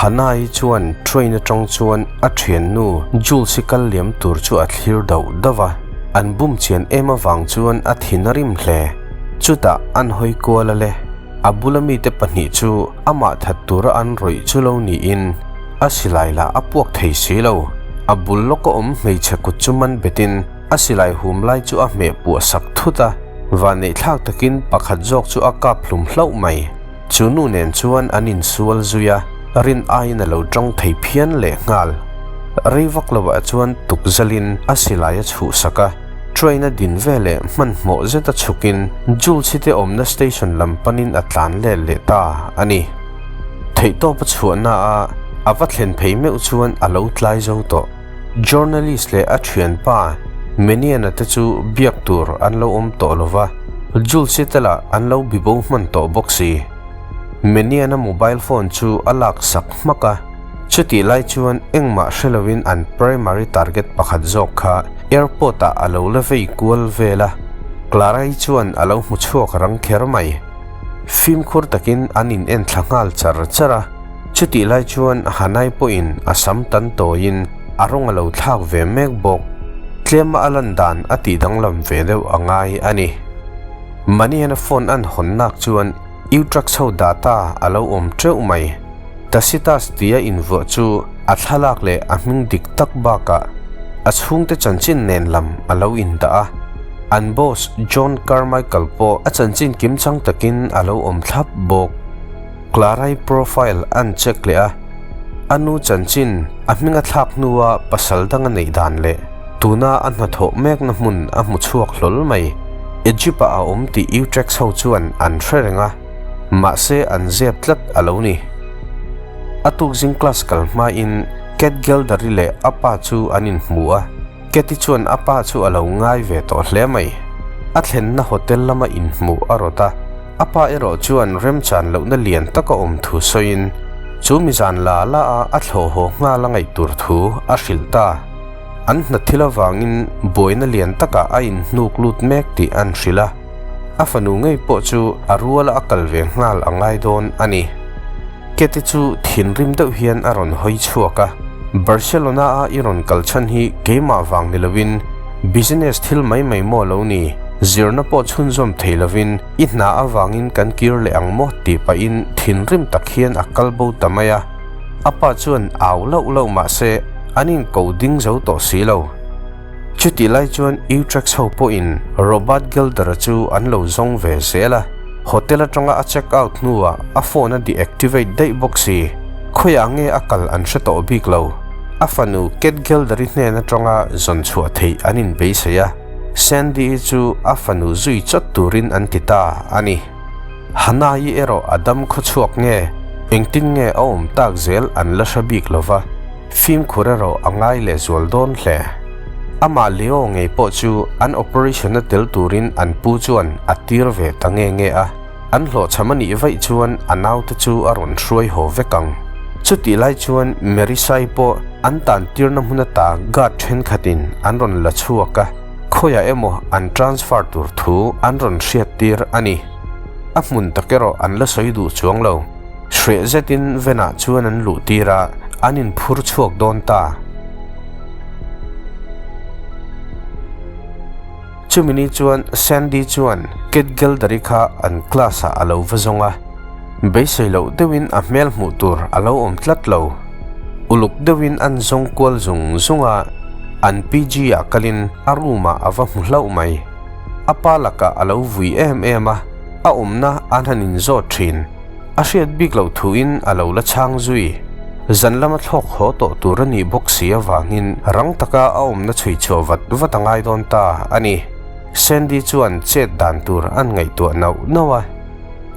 Hannah-i chuan train atang chuan a thiannu Jules-i kal liam tur chu a thlir dauh dauh a, an bum chian em avang chuan a thin a rim hle. Chutah an hawi kual a le, a bula mite pahnih chu amah that tura an rawih chu lo niin a silai lah a puak thei si lo. A bul lawka awm hmeichhe kut chu man betin a silai hum lai chu a hmeh puah sak thut a, vanneihthlak takin pakhat zawk chu a kap hlum hlauh mai. Chu nu nen chuan an insual zui a, rin aiin a lo tawng thei phian leh nghal. Rei vak lovah chuan tukzalin a silai a chhuhsak a, train a din veleh hmanhmawh zeta chhukin Jules-i te awmna station lam panin a tlan let leh ta a ni. Theihtawp a chhuahna a a va thlen phei meuh chuan a lo tlai zo tawh. Journalist leh a thianpa Meniana te chu biak tur an lo awm tawh lo va, Jules-i te lah an lo bibo hman tawh bawk si. Meniana mobile phone chu a lak sak hmak a, chutih lai chuan engmah hre loin an primary target pakhat zawk kha airport ah a lo la vei kual vel a, Clara-i chuan a lo hmu chhuak rang kher mai. Fimkhur takin an in en thla nghal char char a. Chutih lai chuan Hanai pawhin a sam tan tawiin a rawng a lo thlak ve mek bawk. Tlema a lan dan a tih danglam ve deuh a ngai a ni. Manian a phone an hawn nak chuan Utrecht ho data a lo awm teuh mai. Tacitus tia invuah chu a thlalak leh a hming dik tak bakah a chhungte chanchin nen lam a lo indah a. An boss John Carmichael pawh a chanchin kimchang takin a lo awm thlap bawk. Clara-i profile an check leh a, a nu chanchin a hming a thlak hnua pasal dang a neih dan leh tuna a hnathawh mekna hmun a hmu chhuak hlawl mai. Egypt-ah a awm tih Utrecht ho chuan an hre reng a, mahse an zep tlat a lo ni. A tukzing class kal hmain Cat Gelder-i leh a pa chu an inhmu a, Cat-i chuan a pa chu a lo ngai ve tawh hle mai. A thlenna hotel lama inhmuh a rawt a. A pa erawh chuan remchan lohna lian tak a awm thu sawiin chu mizan la la a a thlawh haw nghal a ngaih tur thu a hrilh ta. An hna thil avangin buaina lian takah a inhnuk lut mek tih an hrilh a, a fanu ngei pawh chu a ruala a kal ve nghal a ngai dawn a ni. Kete chu thinrim deuh hian a rawn hawi chhuak a, Barcelona-a i rawn kal chhan hi keimah vang ni lovin business thil mai mai maw lo ni, zirna pawh chhunzawm thei lovin i hna avangin kan kir leh ang maw tih pahin thinrim tak hian a kal bo ta mai a. A pa chuan au lauh lauh mah se an inko ding zo tawh si lo. Chutih lai chuan Utrecht ho pawhin Robert Gelder-a chu an lo zawng ve zel a, hotel atanga a check out hnuah a phone a deactivate daih bawk si. Khawiah nge a kal an hre tawh bik lo. A fanu Cat Gelder-i hnen atanga zawn chhuah theih an inbeisei a, Sandy-i chu a fanu zui chawt turin an ti ta a ni. Hannah-i erawh a dam khaw chhuak nge, engtin nge a awm tak zel an la hre bik lo va, fimkhur erawh a ngai leh zual dawn hle. Amah Leo ngei pawh chu an operation-a tel turin an pu chuan a tir ve ta nge nge a, an hlawhchham a nih vaih chuan a naute chu a rawn hruai haw vek ang. Chutih lai chuan Marisai pawh an tan tirna hmun ata guard thenkhatin an rawn la chhuak a, Khawiah emaw an transfer tur thu an rawn hriat tir a ni. A hmun tak erawh an la sawi duh chuang lo. Hreh zetin Venah chuan an luh tir a, an inphur chhuak dawn ta. Chumi ni chuan Sandy chuan Cat Gelder-i kha an class-ah a lo va zawng a. Beisei loh deuhin a hmel hmuh tur a lo awm tlat lo. Uluk deuhin an zawng kual zung zung a, an PG ah kalin a room ah a va hmu hlauh mai. A pa lakah a lo vui em em a, a awmna an han inzawt thin. A hriat bik loh thuin a lo la chhang zui. Zan lama thlawk haw tawh tur a nih bawk si avangin rang taka a awmna chhui chhuah vat vat a ngai dawn ta a ni. Sandy chuan chet dan tur an ngaihtuah nauh nauh a.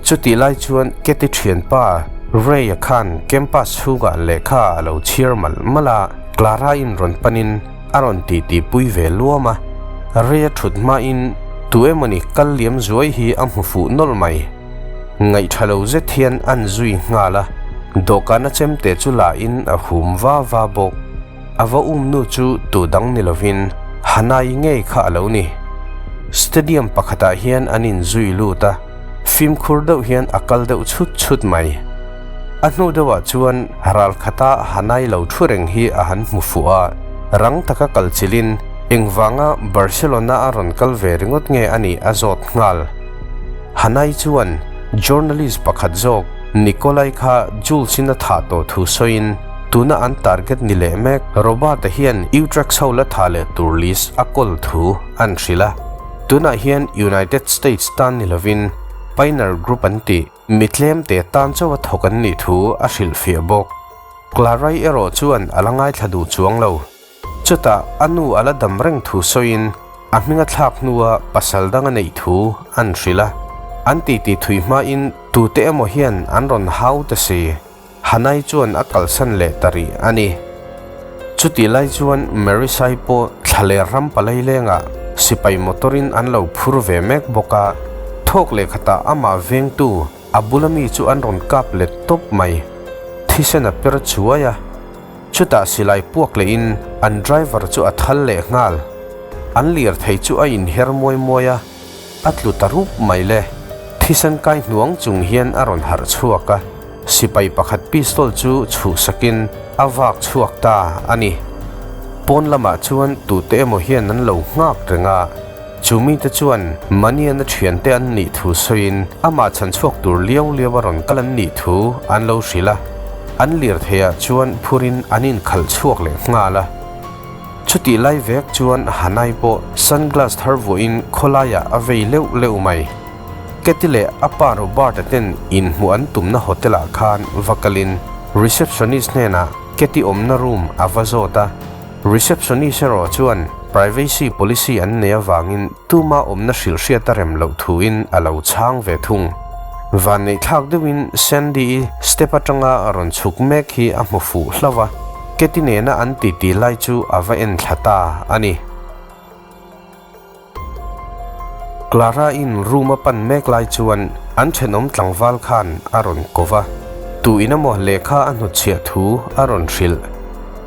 Chutih lai chuan Katy thianpa Ray-a khan campus chhungah lehkha a lo chhiar malh malh a, Clara-in rawn panin a rawn titi pui ve luam a. Ray-a thut hmain tu emawni kal liam zuai hi a hmu fuh nawlh mai. Ngaihtha lo zet hian an zui nghal a, dawhkana chemte chu lahin a hum va va bawk. A va um nu chu tu dang ni lovin Hanai ngei kha a lo ni. Stadium pakhatah hian an inzui lut a, fimkhur deuh hian a kal deuh chhut chhut mai. A hnu deuhah chuan ral khata Hanai lo thu reng hi a han hmu fuh a, rang taka kal chilhin engvanga Barcelona a rawn kal ve ringawt nge a nih a zawt nghal. Hanai chuan journalist pakhat zawk Nikolai kha Jules-in a thah tawh thu sawiin tuna an target ni leh mek Robert-a hian Utrecht ho la thah leh tur list a kawl thu an hrilh a. Tunah hian United States tan ni lovin Pioneer Group an tih. Mi tlemte tan chauh a thawk an nih thu a hrilhfiah bawk. Clarai erawh chuan a la ngaithla duh chuang lo. Chutah a nu a la dam reng thu sawiin a hming a thlak hnua pasal dang a neih thu an hrilh a. An titi thui hmain tute emaw hian an rawn hau ta si. Hanai chuan a kalsan leh ta rih a ni. Chutih lai chuan Marisai pawh thlaler ram palai lengah sipai motor-in an lo phur ve mek bawk a, thawk leh khatah amah vengtu a bula mi chu an rawn kap let tawp mai. Thisen a per chuai a, chutah silai puak lehin an driver chu a thal leh nghal. An lirthei chu a inher muai muai a. A tlu ta rup mai le. Thisen kai hnuang chung hian a rawn harh chhuak a, sipai pakhat pistol chu chhuhsakin a vak chhuak ta a ni. Pawn lamah chuan tute emaw hian an lo nghak reng a, chu mite chuan Manian a thiante an nih thu sawiin amah chhan chhuak tur liau liau a rawn kal an nih thu an lo hrilh a, an lirtheiah chuan phurin an inkhalh chhuak leh nghal a. Chutih lai vek chuan Hanai pawh sunglass thar vuahin khawlaiah a vei leuh leuh mai. Katy leh a pa Robert-a ten inhmuh an tumna hotel-ah khan va kalin receptionist hnenah Katy awmna room a va zawt a. Receptionist erawh chuan privacy policy an nei avangin tuma awmna hrilh hriat a rem loh thuin a lo chhang ve thung. Vanneihthlak deuhin Sandy-i step atanga rawn chhuk mek hi a hmu fuh hlauh a. Katy nena an titi lai chu a va en thla ta a ni. Clara-in room a pan mek lai chuan an thenawm tlangval khan a rawn ko va, tu in emaw lehkha a hnutchhiah thu a rawn hrilh.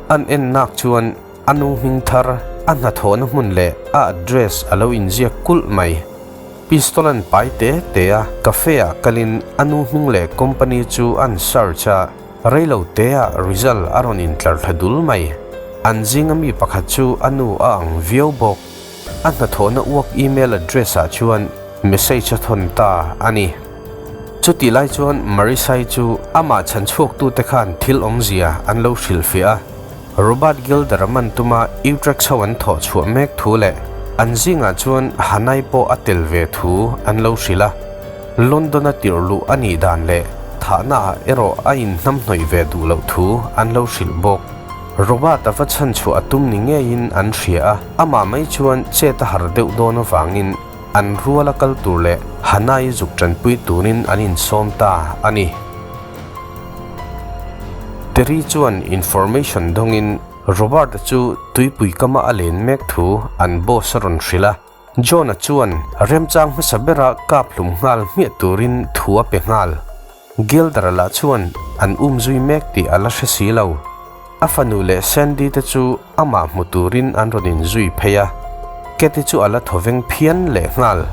An en nak chuan a nu hming thar, a hnathawhna hmun leh a address a lo inziak kulh mai. Pistol an pai te te a, cafe-ah kalin a nu hming leh company chu an search a. Reilo te ah result a rawn intlar thla dul mai. An zinga mi pakhat chu a nu a ang viau bawk. A hnathawhna uak email address ah chuan message a thawn ta a ni. Chutih lai chuan Marisai chu amah chhan chhuaktute khan thil awmzia an lo hrilhfiah a. Robert Gilder a man tuma Utrecht ho an thawh chhuah mek thu leh an zingah chuan Hanai pawh a tel ve thu an lo hrilh a. London-a tirh luh a nih dan leh thahnaah erawh a inhnamhnawih ve duh loh thu an lo hrilh bawk. Robert-a va chhan chhuah a tum ni ngeiin an hria a, amah mai chuan chet a har deuh dawn avangin an ruala kal tur leh Hanai zuk tanpui turin an insawm ta a ni. Terry chuan information dawngin Robert-a chu tuipui kama a len mek thu an boss a rawn hrilh a. John-a chuan remchang hmasa bera kap hlum nghal hmiah turin thu a pe nghal. Gilder-a lah chuan an um zui mek tih a la hre si lo. A fanu leh Sandy te chu amah hmu turin an rawn inzui phei a, Katy chu a la thawveng phian leh nghal.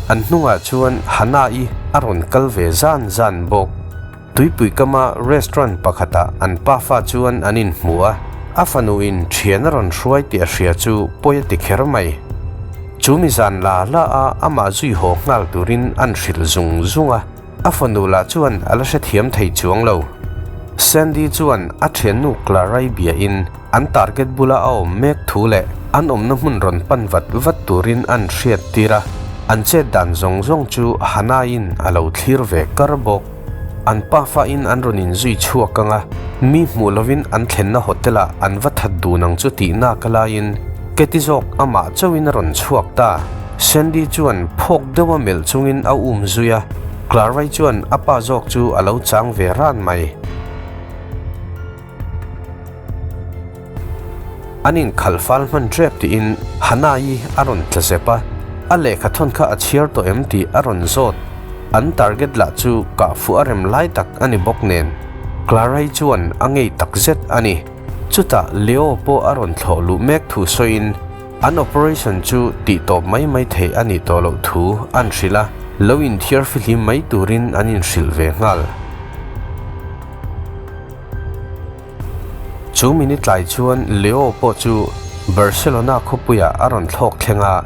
An hnungah chuan Hannah-i a rawn kal ve zan zan bawk. Tuipui kama restaurant pakhatah an pafa chuan an inhmu a, a fanuin thian a rawn hruai tih a hria chu pawi a ti kher mai. Chu mi zan la la a amah zui haw nghal turin an hrilh zung zung a, a fanu lah chuan a la hrethiam thei chuang lo. Sandy chuan a thiannu Clara-i biain an target bula a awm mek thu leh an awmna hmun rawn pan vat vat turin an hriat tir a, an chet dan zawng zawng chu Hannah-in a lo thlir ve kar bawk. An pafa in an rawn inzui chhuak ang a, mi hmuh lovin an thlenna hotel ah an va that dun ang chu tih nak a laiin Katy zawk amah chauhin a rawn chhuak ta. Sandy chuan phawk deuh a melh chungin a um zui a, Clarai chuan a pa zawk chu a lo chang ve ran mai. An inkhalh fal hman ṭep tiin Hannah-i a rawn tla zep a, a lehkha thawn kha a chhiar tawh em tih a rawn zawt. An target lah chu kah fuh a rem lai tak a ni bawk nen, Clara-i chuan a ngei tak zet a ni. Chutah Leo pawh a rawn thlawh luh mek thu sawiin an operation chu tih tawp mai mai theih a nih tawh loh thu an hrilh a, lo inthiar fihlim mai turin an inhrilh ve nghal. Chu minute tlai chuan Leo pawh chu Barcelona khawpuiah a rawn thlawk thleng a,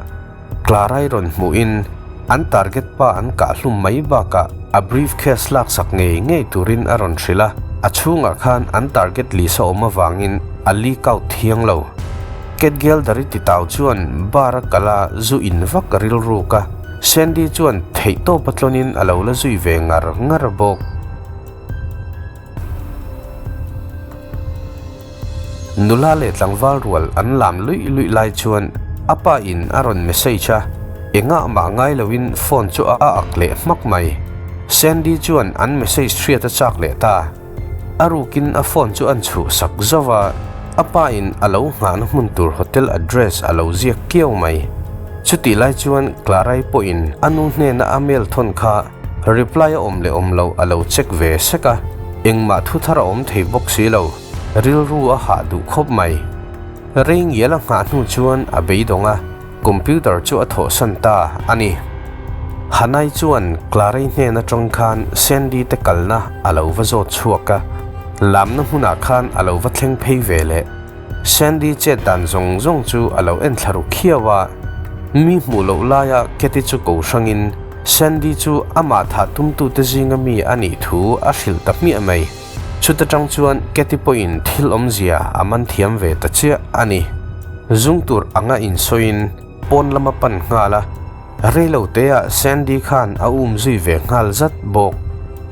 Clara-i rawn hmuhin an target pa an kah hlum mai bakah a briefcase laksak ngei ngei turin a rawn hrilh a, a chhungah khan an target list a awm avangin a leak out thiang lo. Cat Gelder-i titau chuan bar a kal a, zu in vak a rilruk a, Sandy chuan theihtawp a tlawnin a lo la zui ve ngar ngar bawk. Nula leh tlangval rual an lam luih luih lai chuan a pa in a rawn message a, engah mah ngai loin phone chu a ak leh hmak mai. Sandy chuan an message hriat a chak leh ta. A rukin a phone chu an chhuh sak zauh a, a pa in a lo nghahna hmun tur hotel address a lo ziak kiau mai. Chutih lai chuan Clara-i pawhin a nu hnena a mail thawn kha Reply a awm leh awm loh a lo check ve sek a, engmah thu thar a awm thei bawk si lo, rilru a hah duh khawp mai. Rei ngial a nghah hnu chuan a beidawng a, computer chu a thawhsan ta a ni. Hanai chuan Clary hnen atang khan Sandy te kalna a lo va zawt chhuak a, lamna hmunah khan a lo va thleng phei ve leh. Sandy chet dan zawng zawng chu a lo en thla ru khiau a, mi hmuh loh laia Katy chu ko hrangin Sandy chu amah thah tumtute zinga mi a nih thu a hrilh ta hmiah mai. Chuta tang chuan Katy pawhin thil awmzia a man thiam ve ta chiah a ni. Zung tur anga insawiin pawn lama pan nghal a, reilo teah Sandy khan a um zui ve nghal zat bawk.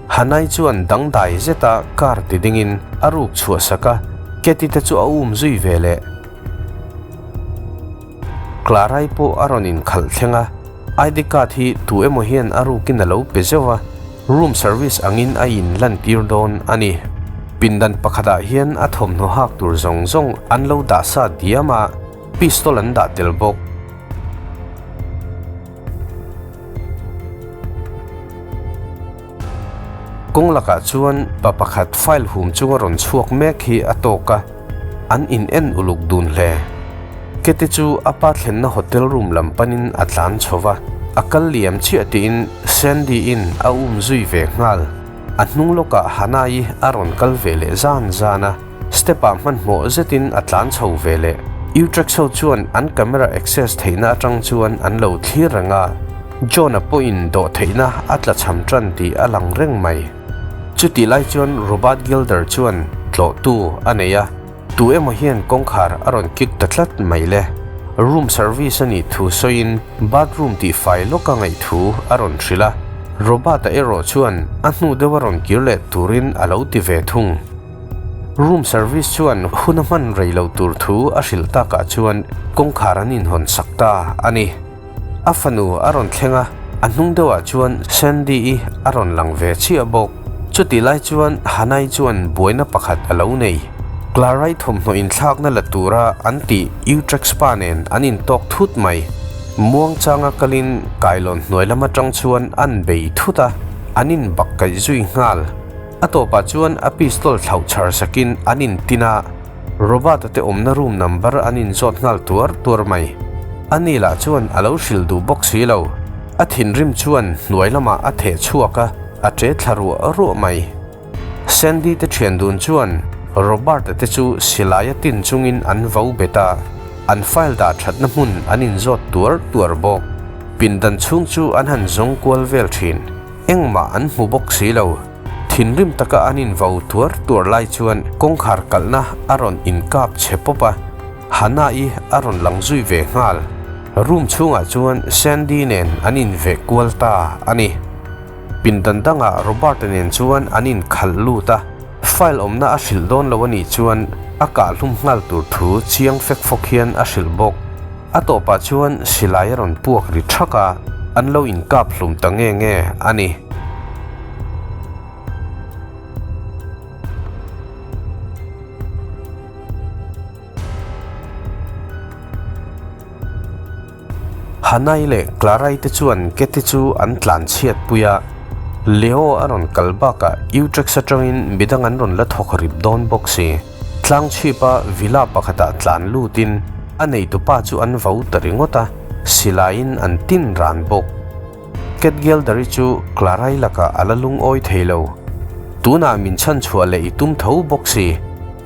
Hanai chuan dangdai zeta car ti dingin a ruk chhuah sak a, Katy te chu a um zui ve leh. Clarai pawh a rawn inkhalh thleng a, ID card hi tu emaw hian a rukin a lo pe zeuh a, room service angin a in lantir dawn a ni. Pindan pakhatah hian a thawmhnaw hak tur zawng zawng an lo dah sa diam a, pistol an dah tel bawk. Kawng lakah chuan pa pakhat file hum chunga rawn chhuak mek hi a tawk a, an in en uluk dun hle. Kete chu a pa thlenna hotel room lam panin a tlan chho va, a kal liam chiah tiin Sandy-in a um zui ve nghal. A hnung lawkah Hannah-i a rawn kal ve leh zan zan a, step-ah hmanhmawh zetin a tlan chho ve leh. Utrecht ho chuan an camera access theihna atang chuan an lo thlir reng a, John-a pawhin dawh theihna a tla cham tan tih a lang reng mai. Chutih lai chuan Robert Gilder chuan tlawhtu a nei a, tu emaw hian kawngkhar a rawn kik ta tlat mai le. Room service a nih thu sawiin bathroom tih fai lawka ngaih thu a rawn hrilh a, Robert-a erawh chuan a hnu deuh a rawn kir leh turin a lo ti ve thung. Room service chuan hun a hman rei lo tur thu a hrilh takah chuan kawngkhar an inhawn sak ta a ni. A fanu a rawn thleng a, a hnung deuhah chuan Sandy-i a rawn lang ve chiah bawk. Chutih lai chuan Hanai chuan buaina pakhat a lo nei. Clara-i thawmhnaw inthlakna la tura an tih Utrecht Spa nen an intawk thut mai. Muangchanga kalin kailawn hnuai lam atang chuan an bei thut a, an inbak kaih zui nghal. A tawpah chuan a pistol thlauh chhar sakin an intin a, Robert-a te awmna room number an inzawt nghal tuar tuar mai. Ani lah chuan a lo hrilh duh bawk si lo. A thinrim chuan hnuai lamah a theh chhuak a, a che thla ruah ruah mai. Sandy te thian dun chuan Robert-a te chu silai a tin chungin an vo bet a, an file dah thatna hmun an inzawt tuar tuar bawk. Pindan chhung chu an han zawng kual vel thin. Engmah an hmu bawk si lo. Thinrim taka an invo tuar tuar lai chuan kawngkhar kalhna a rawn inkap chhe pawp a, Hannah-i a rawn lang zui ve nghal. Room chhungah chuan Sandy nen an inveh kual ta a ni. Pindan dangah Robert-a nen chuan an inkhalh lut a, file awmna a hrilh dawn lo a nih chuan a kahhlum nghal tur thu chiang fek fawk hian a hrilh bawk. A tawpah chuan silai a rawn puak ri thak a, an lo inkap hlum ta nge nge a ni. Hanai leh Clarai te chuan Kathy chu an tlan chhiat pui a, Leo a rawn kal bakah Utrecht atangin midang an rawn la thawk rip dawn bawk si. Tlang chhipa villa pakhatah tlan lutin a neitupa chu an vo ta ringawt a, silaiin an tin ran bawk. Cat Gelder-i chu Clara-i lakah a la lungawi thei lo. Tunah min chhan chhuah leh i tum tho bawk si.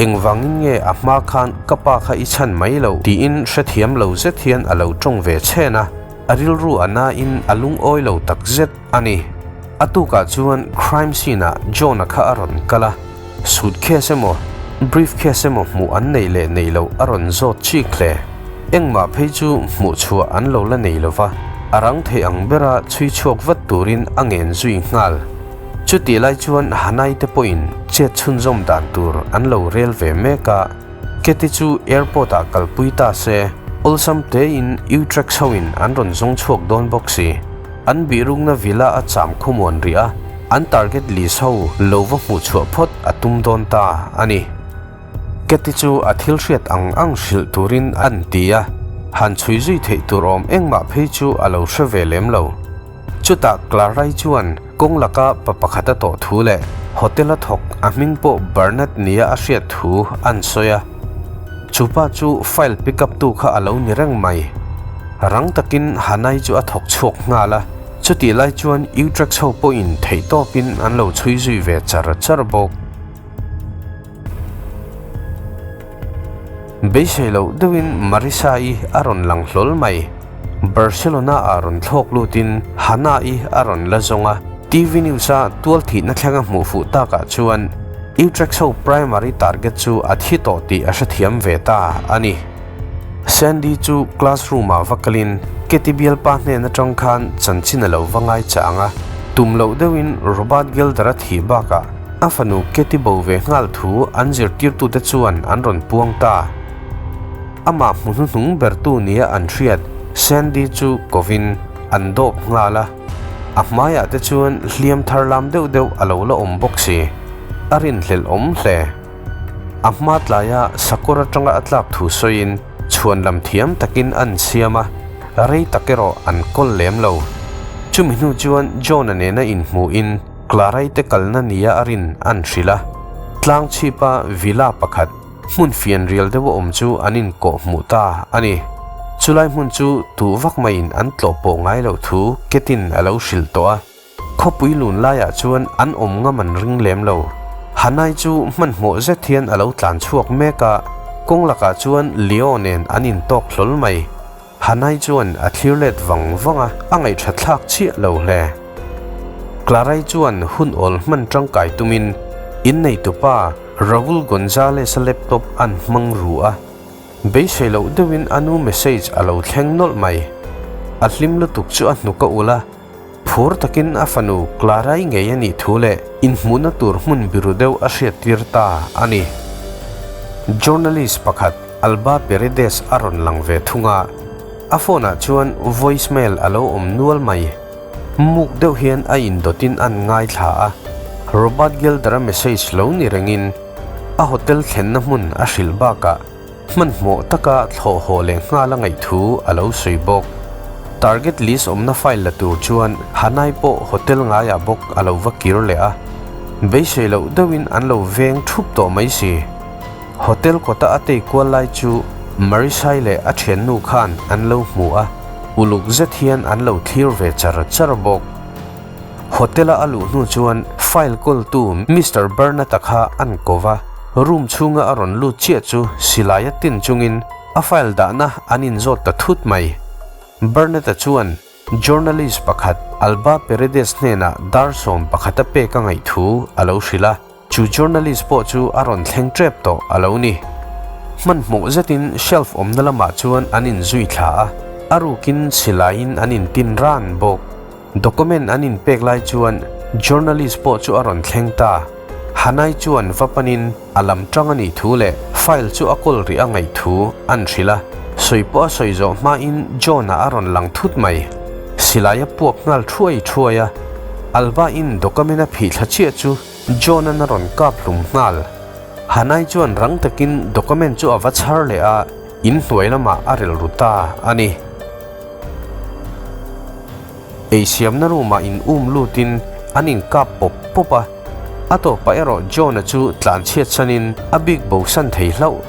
Engvangin nge a hma khan ka pa kha i chhan mai loh tiin hrethiam lo zet hian a lo tawng ve chhen a, a rilru a nain a lungawi lo tak zet a ni. A tukah chuan crime scene ah John-a kha a rawn kal a, suitcase emaw briefcase emaw hmuh an neih leh neih loh a rawn zawt chik hle. Engmah phei chu hmuh chhuah an lo la nei lova, a rang thei ang bera chhui chhuak vat turin a ngen zui nghal. Chutih lai chuan Hanai te pawhin chet chhunzawm dan tur an lo rel ve mek a, Keti chu airport ah kalpui ta se, awlsam tein Utrecht hoin an rawn zawng chhuak dawn bawk si. An bihrukna villa a cham khawmuan rih a, an target list ho lo va hmuh chhuah phawt a tum dawn ta a ni. Keti chu a thil hriat ang ang hrilh turin an ti a, han chhui zui theih tur awm engmah phei chu a lo hre ve lem lo. Chutah Clarai chuan kawng laka pa pakhat a tawh thu leh hotel a thawk a hming pawh Bernard nia a hriat thu an sawi a. Chu pa chu file pick up tu kha a lo ni reng mai. Rang takin Hanai chu a thawk chhuak nghal a, chutih lai chuan Utrecht ho pawhin theihtawpin an lo chhui zui ve char char bawk. Beisei loh deuhin Marisa-i a rawn lang hlawl mai. Barcelona-ah rawn thlawk lutin Hannah-i a rawn la zawng a, TV News-a tual thihna thleng a hmuh fuh takah chuan Utrecht ho primary target chu a thi tawh tih a hrethiam ve ta a ni. Sandy chu classroom-ah va kalin Katie bialpa hnen atang khan chanchin a lo va ngai chang a, tum loh deuhin Robert Gelder-a thih bakah A fanu Katie bo ve nghal thu an zirtirtute chuan an rawn puang ta. Amah hmu hnuhnung bertu nia an hriat Sandy chu kovin an dawp nghal a. A hmaiah te chuan hliam thar lam deuh deuh a lo la awm bawk si. A rinhlelh awm hle. A hma tlaia sakawr atanga a tlak thu sawiin chhuan lam thiam takin an siam a, rei tak erawh an kawl lem lo. Chumi hnu chuan John-a nena inhmuhin Clarai te kalna nia a rin an hrilh a, tlang chhipa villa pakhat hmun fian rial deuh a awm chu an inkawh hmuh ta a ni. Chulai hmun chu tuh vak maiin an tlawh pawh ngai loh thu Ketin a lo hrilh tawh a, khawpui lun laiah chuan an awm ngam an ring lem lo. Hanai chu hmanhmawh zet hian a lo tlan chhuak mek a, kawng lakah chuan Leo nen an intawk hlawl mai. Hanai chuan a thlir let vang vang a, a ngaihṭha thlak chiah lo hle. Clarai chuan hun awl hman ṭangkai tumin inneitupa Raul Gonzalez-a laptop an hmang ru a, beisei loh deuhin a nu message a lo thleng nawlh mai. A hlim lutuk chu a hnuk a ulh a, phur takin a fanu Clarai ngei a nih thu leh inhmuhna tur hmun biru deuh a hriattir ta a ni. Journalist pakhat Alba Paredes a rawn lang ve thung a, a phone ah chuan voice mail a lo awm nual mai. Muk deuh hian a indawtin an ngaithla a, Robert Gelder-a message lo ni rengin a hotel thlenna hmun a hrilh bakah hmanhmawh taka thlawh haw leh nghal a ngaih thu a lo sawi bawk. Target list awmna file la tur chuan Hanai pawh hotel ngaiah bawk a lo va kir leh a, beisei loh deuhin an lo veng thup tawh mai si. Hotel kawta a tei kual lai chu Marisai leh a thiannu khan an lo hmu a, uluk zet hian an lo thlir ve char char bawk. Hotel-a a luh hnu chuan file kawltu Mister Bernard-a kha an ko va, room chhunga a rawn lut chiah chu silai a tin chungin a file dahna an inzawt ta thut mai. Bernard-a chuan journalist pakhat Alba Paredes hnenah dar 11 a pek a ngaih thu a lo hrilh a. Chu journalist pawh chu a rawn thleng tep tawh a lo ni. Hmanhmawh zetin shelf awmna lamah chuan an inzui thla a, a rukin silaiin an intin ran bawk. Document an inpek lai chuan journalist pawh chu a rawn thleng ta. Hanai chuan va panin a lam tang a nih thu leh file chu a kawl rih a ngaih thu an hrilh a. Sawi pawh a sawi zawh hmain John-a a rawn lang thut mai. Silai a puak nghal thuai thuai a, Alba-in document a phih thla chiah chu John-a'n a rawn kap hlum nghal. Hanai chuan rang takin document chu a va chhar leh a, in hnuai lamah a relh ru ta a ni. Eisiamna room-ah in um lutin an inkap pawp pawp a, a tawpah erawh John-a chu tlanchhiat sanin a bik bosan thei hlauh.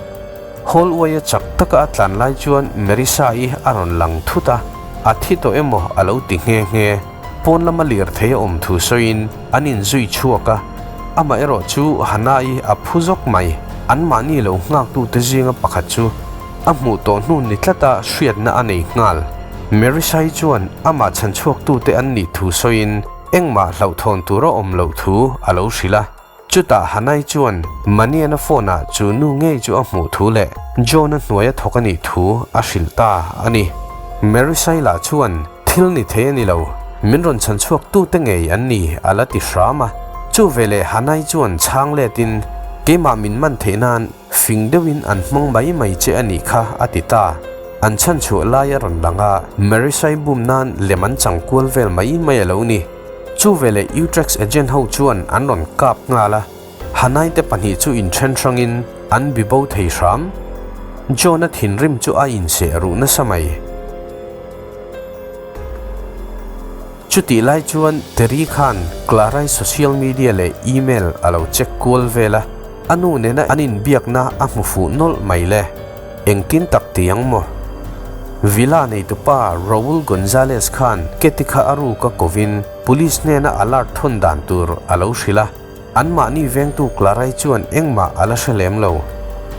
Hallway-a chak taka a tlan lai chuan Marisa-i a rawn lang thut a, a thi tawh emaw a lo ti nghe nghe. Pawn lama lirthei a awm thu sawiin an inzui chhuak a, amah erawh chu Hannah-i a phu zawk mai. Anmahni lo nghaktute zinga pakhat chu a hmuh tawh hnu ni tlata hriatna a nei nghal. Marisai chuan amah chhanchhuaktute an nih thu sawiin engmah hlauhthawn tur a awm loh thu a lo hrilh a. Chutah Hanai chuan Manian-a phone-ah chu nu ngei chu a hmuh thu leh John-a hnuaia thawk a nih thu a hrilh ta a ni. Marisai lah chuan Thil ni thei a ni lo, min rawn chhan chhuak tute ngei an ni a la ti hram a. Chu veleh Hanai chuan chhang letin, Keimah min man theih nan fing deuhin an hmang mai mai che a nih kha a ti ta. An chhan chhuah lai a rawn lang a, Marisai bum nan lem an chang kual vel mai mai a lo ni. Chu veleh Utrex agent ho chuan an rawn kap nghal a, Hanai te pahnih chu inthen hrangin an bi bo thei hram. John-a thinrim chu a inseh ruh nasa mai. Chutih lai chuan Terry khan Clara-i social media leh email a lo check kual vel a, a nu nena an inbiakna a hmu fuh nawlh mai le. Engtin tak ti ang maw? Villa neitupa Raul Gonzalez khan Katy kha a ruk a kovin police hnena alert thawn dan tur a lo hrilh a. Anmahni vengtu Clarai chuan engmah a la hre lem lo.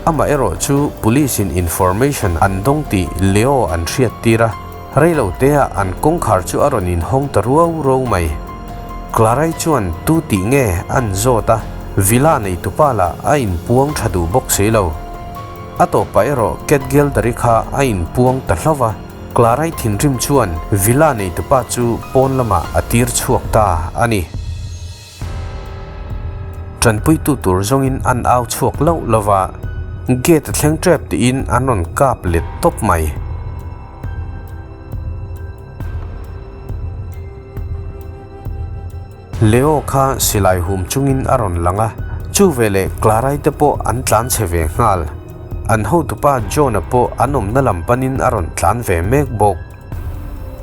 Amaherawh chu Police in information an dawng tih Leo an hriat tir a, reilo teah an kawngkhar chu a rawn inhawng ta ruau ruau mai. Clarai chuan tu tih nge an zawt a, Villa neitupa lah a inpuang tha duh bawk si lo. A tawpah erawh Cat Gelder-i kha a inpuang ta hlauh va, Clarai thinrim chuan Villa neitupa chu pawn lamah a tir chhuak ta a ni. Tanpuitu tur zawngin an au chhuak loh lo va, gate a thleng tep tiin an rawn kap let tawp mai. Leo kha silai hum chungin a rawn lang a, chu veleh Clara-i te pawh an tlan chhe ve nghal. An hotupa John-a pawh an awmna lam panin a rawn tlan ve mek bawk.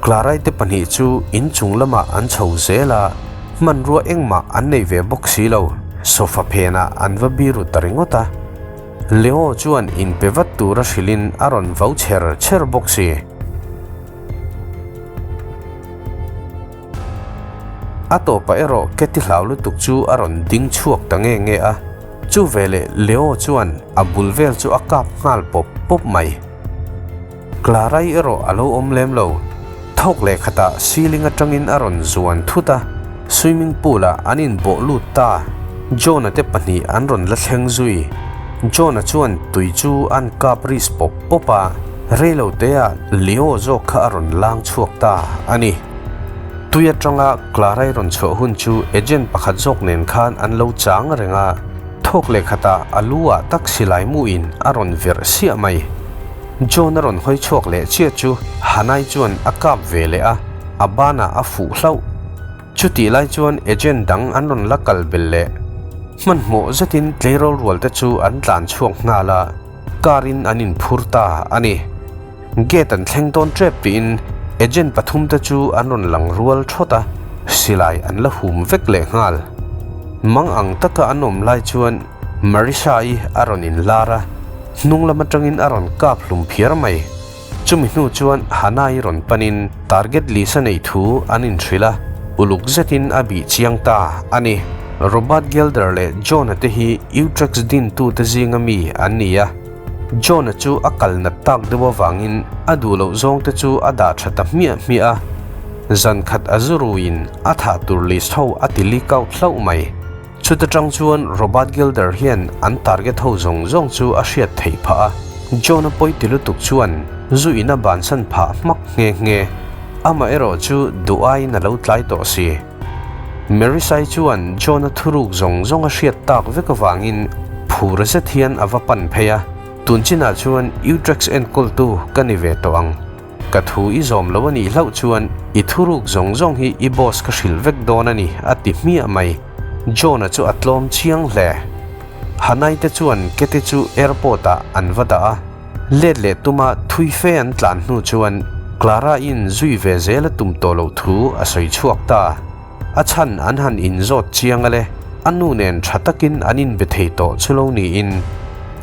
Clarai te pahnih chu inchung lamah an chho zel a, hmanrua engmah an nei ve bawk si lo, sofa phenah an va biru ta ringawt a. Leo chuan inpe vat tura hrilhin a rawn vau chher chher bawk si. A tawpah erawh Katy hlau lutuk chu a rawn ding chhuak ta nge nge a, chu veleh Leo chuan a bul vel chu a kap nghal pawp pawp mai. Clarai erawh a lo awm lem lo. Thawk leh khatah ceiling atangin a rawn zuan thut a, swimming pool ah an inbawh lut ta. John-a te pahnih an rawn la thleng zui. John-a chuan tui chu an kap ris pawp pawp a, reilo teah Leo zawk kha a rawn lang chhuak ta a ni. Tui atanga Clarai rawn chhuah hun chu agent pakhat zawk nen khan an lo chang reng a, thawk leh khatah a lu ah tak silai muin a rawn verh siah mai. John a rawn hawi chhuak leh chiah chu Hanai chuan a kap ve leh a, a banah a fuh hlauh. Chutih lai chuan agent dang an rawn la kal bel leh. Hmanhmawh zetin tleirawl rual te chu an tlan chhuak nghal a, car in an inphur ta a ni. Gate an thleng dawn tep tiin agent pathum te chu an rawn lang rual thawt a, silai an la hum vek leh nghal. Mang ang taka an awm lai chuan Marissa-i a rawn inlar a, hnung lam atangin a rawn kap hlum phiar mai. Chumi hnu chuan Hannah-i rawn panin target list a nei thu an inhrilh a, uluk zetin a bih chiang ta a ni. Robert Gelder leh John-a te hi Utrex dintute zinga mi an ni a, John-a chu a kal nat tak deuh avangin a duh loh zawngte chu a dah tha ta hmiah hmiah a, zan khat a zu ruiin a thah tur list ho a ti leak out hlauh mai. Chuta tang chuan Robert Gelder hian an target ho zawng zawng chu a hriat theih phah a, John-a pawi ti lutuk chuan zu in a bansan phah hmak nghe nghe. Amaherawh chu duh aiin a lo tlai tawh si. Marisai chuan John-a thuruk zawng zawng a hriat tak vek avangin phur zet hian a va pan phei a, Tun chinah chuan Utrex enkawltu ka ni ve tawh ang. Ka thu i zawm lo a nih hlauh chuan i thuruk zawng zawng hi i boss ka hrilh vek dawn a ni, a ti hmiah mai. John-a chu a tlawm chiang hle. Hanai te chuan Katy chu airport ah an va dah a, let leh tuma thui fe an tlan hnu chuan Clara-in zui ve zel a tum tawh loh thu a sawi chhuak ta. A chhan an han inzawt chiang ale, a nu nen tha takin an inbe thei tawh chu lo niin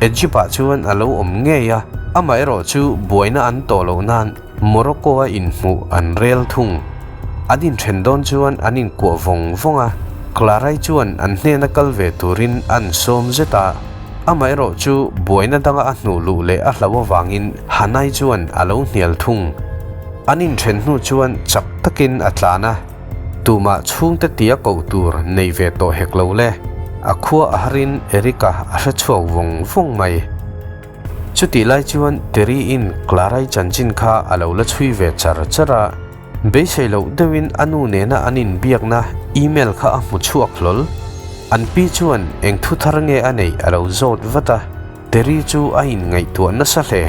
Egypt-ah chuan a lo awm ngei a, amaherawh chu buaina an tawh loh nan Morocco-a inhmuh an rel thung. An inthen dawn chuan an inkuah vawng vawng a, Clarai chuan an hnena kal ve turin an sawm zet a. Amaherawh chu buaina danga a hnuh luh leh a hlauh avangin Hanai chuan a lo hnial thung. An inthen hnu chuan chak takin a tlan a, tumah chhungte tia koh tur nei ve tawh hek lo le. A khua a harin Eric-a a hre chhuak vawng vawng mai. Chutih lai chuan Terry-in Clara-i chanchin kha a lo la chhui ve char char a, beisei loh deuhin a nu nena an inbiakna email kha a hmu chhuak hlawl. An pi chuan eng thu thar nge a neih a lo zawt vat a, Terry chu a inngaihtuah nasa hle.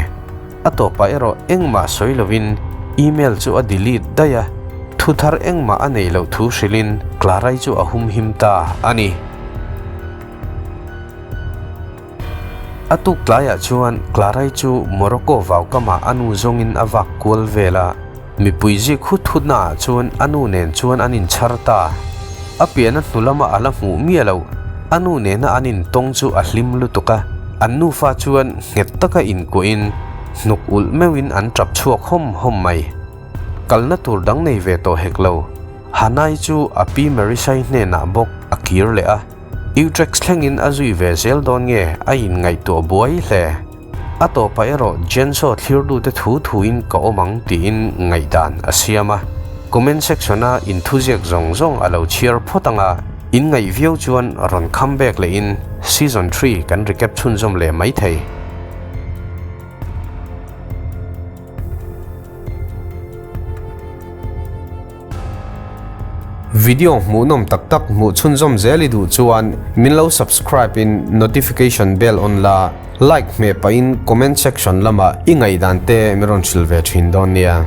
A tawpah erawh engmah sawi lovin email chu a delete daih a, thu thar engmah a neih loh thu hrilhin Clara-i chu a humhim ta a ni. A tuk tlaiah chuan Clarai chu Morocco vaukamah a nu zawngin a vak kual vel a, mipui zik hut hutnaah chuan a nu nen chuan an inchhar ta. A piana hnu lama a la hmuh miah loh, a nu nena an intawng chu a hlim lutuk a, an nufa chuan nghet taka inkuahin hnuk ulh meuhin an tap chhuak hawm hawm mai. Kalna tur dang nei ve tawh hek lo, Hanai chu a pi Marisai hnenah bawk a kir leh a. Utrecht thlengin a zui ve zel dawn nge a inngaihtuah buai hle. A tawpah erawh Jenso thlirdute thu thuin ka awm ang tiin ngaihdan a siam a. Comment section-a inthuziak zawng zawng a lo chhiar phawt ang a, inngaih viau chuan rawn comeback lehin season three kan recap chhunzawm leh maithei. Video hmuhnawm tak tak hmuh chhunzawm zel i duh chuan min lo subscribe in notification bell on la, like hmeh pahin comment section lamah i ngaihdan te min rawn hrilh ve thin dawn nia.